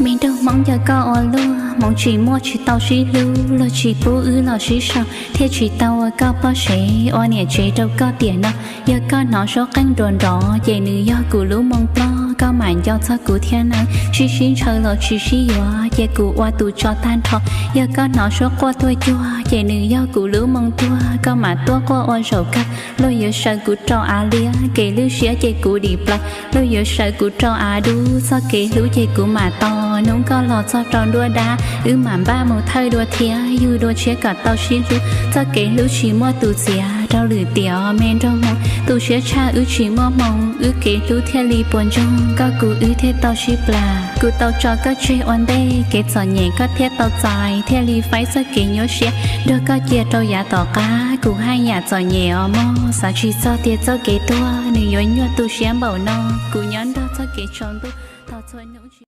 Me nraug Hmoob, yog koj ua luaj, hmoov tsis muaj tsis tau sib hlub, luag tsis pub wb los sib sau, thiaj tsis tau ua koj poj sev, ua niam tsev rau koj tiam no. Yog koj hnov suab qeej nruas nrov, ces nws yog kuv lub moo ploj, koj mam nco txog kuv thiab nawb. Sib sib ntshaw los tsis sib yuav, ces kuv ua tus tso tag nrho. Yog koj hnov suab quaj tuaj cuag, ces nws yog kuv lub moo tuag, koj mam tuaj quaj ua zaum kawg. Luag yuav sawv kuv rau av liab, kev lwj siab ces kuv dim plaws. Luag yuav sawv kuv rau av dub, txoj kev hlub ces kuv mam tos. Hnub koj los txog rau nruab dab, wb mam npaj mus thawj dua thiab, yug dua tshiab kom tau sib hlub. Txoj kev hlub tsis muaj tus txiav, rau lwm tiam me nraug Hmoob. Tu siab tshaj wb tsis muaj hmoo, wb kev hlub thiaj li puas ntsoog, koj kuv wb thiaj tau sib plam. Kuv tau tso koj tseg ua ntej, kev txom nyem koj thiaj tau txais, thiaj li faib txoj kev nyuaj siab, nrog koj cia rau yav tom qab. Kuv haj yam txom nyem os mog, xav tsis txog tias txoj kev tuag nws yuav nyuaj tu siab npaum no. Kuv nyob nrog txoj kev tsaus ntuj, thov txhua hnub tsis